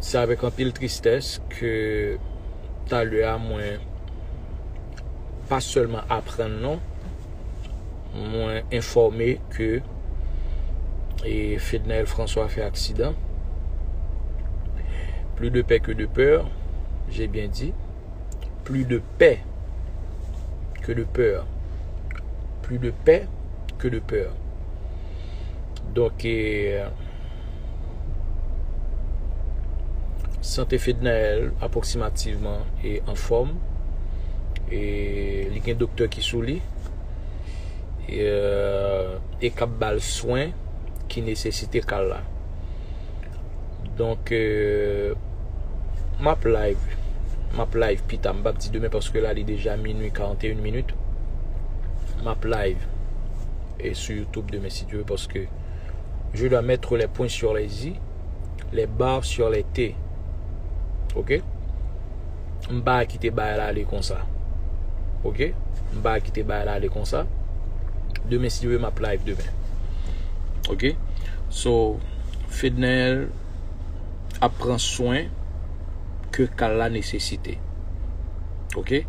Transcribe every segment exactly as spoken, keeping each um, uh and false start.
Se avèk anpil tristès ke talè a mwen pa sèlman aprann non, mwen enfòme ke e Fednaelle François fè aksidan. Plus de paix que de peur, j'ai bien dit. Plus de paix que de peur. Plus de paix que de peur. Donk, e, sante Fednaelle apwoksimativman e anfòm. E li gen doktè ki sou li. E, e k ap ba l swen ki nesesite ka l la. Donk, e, m ap live. M ap live pita. M p ap di demen paske la li deja minui karannteyen minit. M ap live e sou YouTube demen si Dye vle paske je dois mettre les points sur les i, les barres sur les t. Ok? M pa kite bagay la ale konsa. Ok? M pa kite bagay la ale konsa. Demen si Dye vle m ap live demen. Ok? So, Fednaelle ap pran swen ke ka l la nesesite. Ok?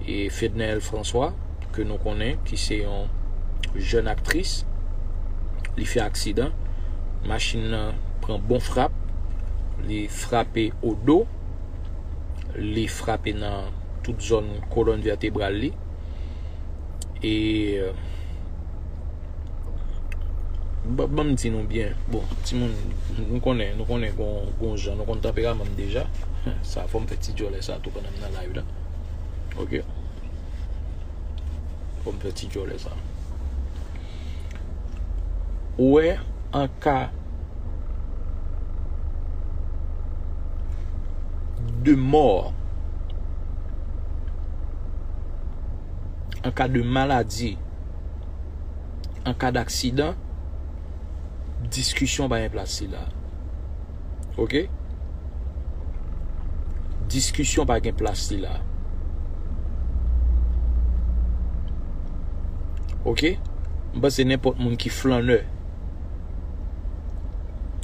E Fednaelle François, ke nou konnen, ki se yon jèn aktris, li fè aksidan. Machin nan pran bon frap, li frape o do, li frape nan tout zòn kolòn vètebral li. E, ban, ban m di nou byen. Bon, timoun, nou konnen, nou konnen gon, gon jan, nou konn tanperaman m deja. Sa, fò m fè ti djòlè sa tou pandan m nan live la. Ok? Fò m fè ti djòlè sa. Ou wè, an ka de mò, an ka de maladi, an ka d'aksidan, diskisyon pa gen plas li la. Ok? Diskisyon pa gen plas li la. Ok? M panse nenpòt moun ki flannè.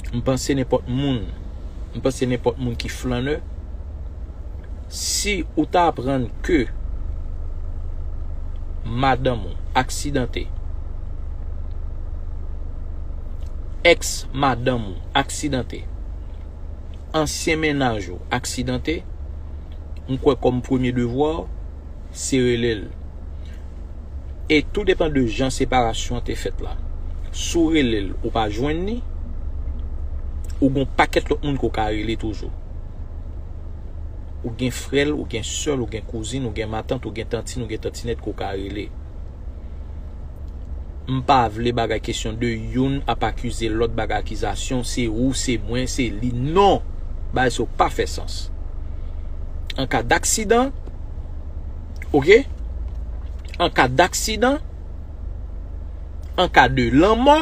M panse nenpòt moun. M panse nenpòt moun ki flannè. Si ou ta aprann ke madanm ou aksidante, èks madanm ou aksidante, ansyen mennaj ou aksidante, m kwè kòm premye devwa w, se rele l. E tou depann de jan separasyon an te fèt la. Si w rele l, ou pa jwenn li, ou gon pakèt lòt moun ke w ka rele toujou. Ou gen frè l, ou gen sè l, ou gen kouzin, ou gen matant, ou gen tantin, ou gen tantinèt ke w ka rele. M pa vle bagay kesyon de youn ap akize lòt, bagay akizasyon, se ou, se mwen, se li. Non! Bagay sa yo pa fè sans. An ka d'aksidan, ok? An ka d'aksidan, an ka de lanmò,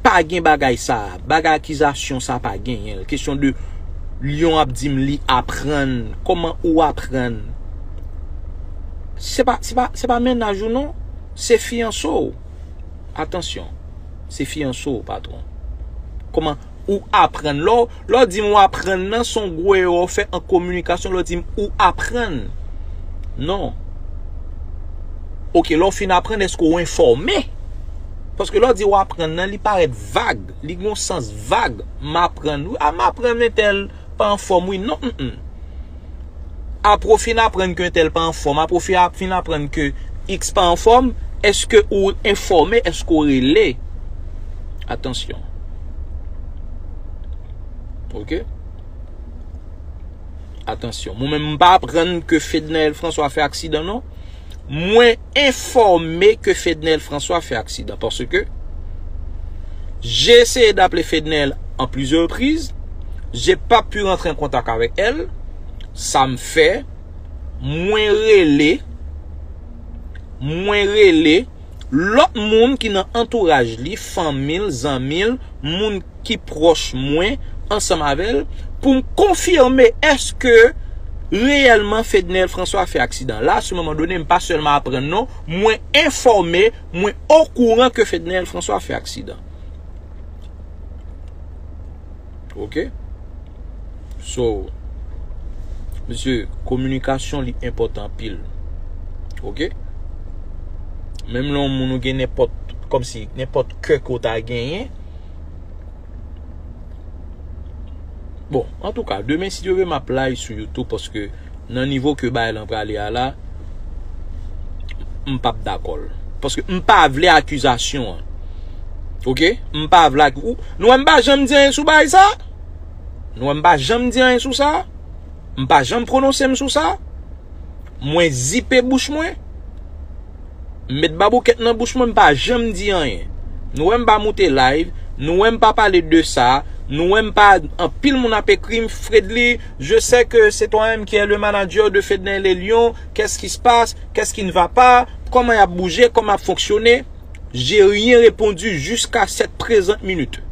pa gen bagay sa. Bagay akizasyon sa pa genyen l. Kesyon de Lyon ap di m li aprann. Kòman ou aprann? Se pa, se pa, se pa mennaj ou non. Se fiyanse w. Atansyon. Se fiyanse w, patwon. Kòman ou aprann? Lè w, lè w di m ou aprann nan, se yon gwo erè w fè an kominikasyon, lè w di m ou aprann. Non. Ok, lè w fin aprann, èske w enfòme? Paske lè w di w aprann nan, li parèt vag. Li gen yon sans vag. M aprann. Wi, a m aprann entèl pa anfòm, wi. Non, mm, mm. Apre w fin aprann ke entèl pa anfòm, apre w fin ap-, fin aprann ke X pa anfòm, èske ou enfòme, èske w rele? Atansyon. Ok? Atansyon. Mwen menm, m pa aprann ke Fednaelle François fè aksidan, non. Mwen enfòme ke Fednaelle François fè aksidan, paske j'ai essayé d'appeler Fednaelle en plusieurs reprises, j'ai pas pu rentrer en contact avec elle. Sa m fè, mwen rele, mwen rele lòt moun ki nan antouraj li, fanmi l, zanmi l, moun ki pwòch mwen, ansanm avè l, pou m konfime èske reyèlman Fednaelle François fè aksidan. La, sou moman done, m pa sèlman aprann non, mwen enfòme, mwen okouran ke Fednaelle François fè aksidan. Ok? So, mesye, kominikasyon li enpòtan anpil. Oke? Menm lè yon moun ou gen nenpòt, kòmsi nenpòt kè ke w ta genyen. Bon, antouka, demen, si Dye vle, m ap live sou YouTube paske nan nivo ke bagay lan prale a la, m p ap dakò l. Paske m pa vle akizasyon an. Oke? M pa vle ak-, ou, nou wè m pa janm di anyen sou bagay sa? Nou wè m pa janm di anyen sou sa? M pa janm pwononse m sou sa? Mwen zipe bouch mwen? M met baboukèt nan bouch mwen, m pa janm di anyen. Nou wè m pa moute live, nou wè m pa pale de sa, nou wè m pa, anpil moun ap ekri m, Fredly, je sais que c'est toi-même qui est le manager de Fednaelle et Lion, qu'est-ce qui se passe, qu'est-ce qui ne va pas, kòman y ap bouje, kòman y ap fonksyone. J'ai rien répondu jusqu'à cette présente minute.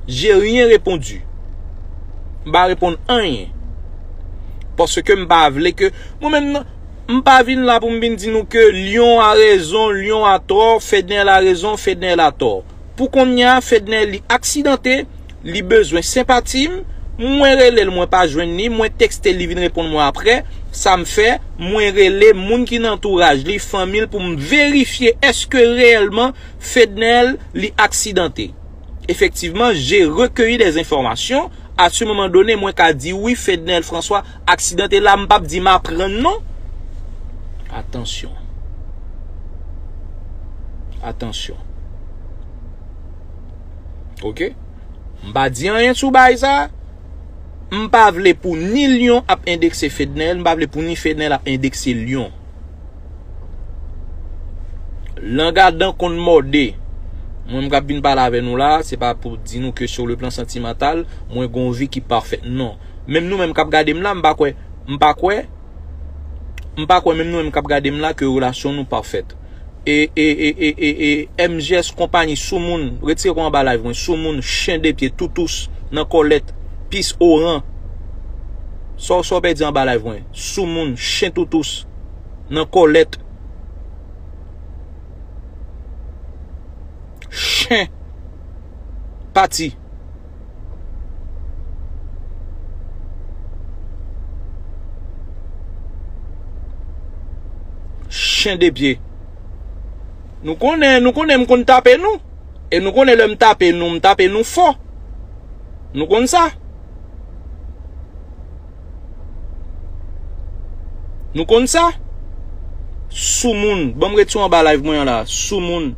J'ai rien répondu. M pa reponn anyen. Paske m pa vle ke, mwen menm nan, m pa vin la pou m vin di nou ke Lion a rezon, Lion a tò, Fednaelle a rezon, Fednaelle a tò. Pou kounye a, Fednaelle li aksidante, li bezwen senpati m, mwen rele l, mwen pa jwenn li, mwen tekste l, li vin reponn mwen apre. Sa m fè, mwen rele moun ki nan antouraj li, fanmi l, pou m verifye èske reyèlman Fednaelle li aksidante. Effectivement, j'ai recueilli des informations. À ce moment donné, mwen ka di wi, Fednaelle François aksidante la, m p ap di m aprann non. Atansyon. Atansyon. Oke? M pa di anyen sou bagay sa. M pa vle pou ni Lion ap endekse Fednaelle, m pa vle pou ni Fednaelle ap endekse Lion. Lang a dan konn mòde. Mwen m k ap vin pale avè nou la, se pa pou di nou ke sur le plan sentimental, mwen gon vi ki pafèt. Non. Menm nou menm k ap gade m la, m pa kwè, m pa kwè, m pa kwè menm nou menm k ap gade m la ke relasyon nou pafèt. E, e, e, e, e, e, M G S konpayi soumoun, retire kò anba live mwen, soumoun, chen de pye, toutous, nan kòlèt, pis oran. Sa w, sa w pèdi anba live mwen, soumoun, chen toutous, nan kòlèt. Chen. Pati. Chen de pye. Nou konnen, nou konnen m konn tape nou. E nou konnen lè m tape nou, m tape nou fò. Nou konn sa. Nou konn sa. Soumoun. Ban m retire anba live mwen an la. Soumoun.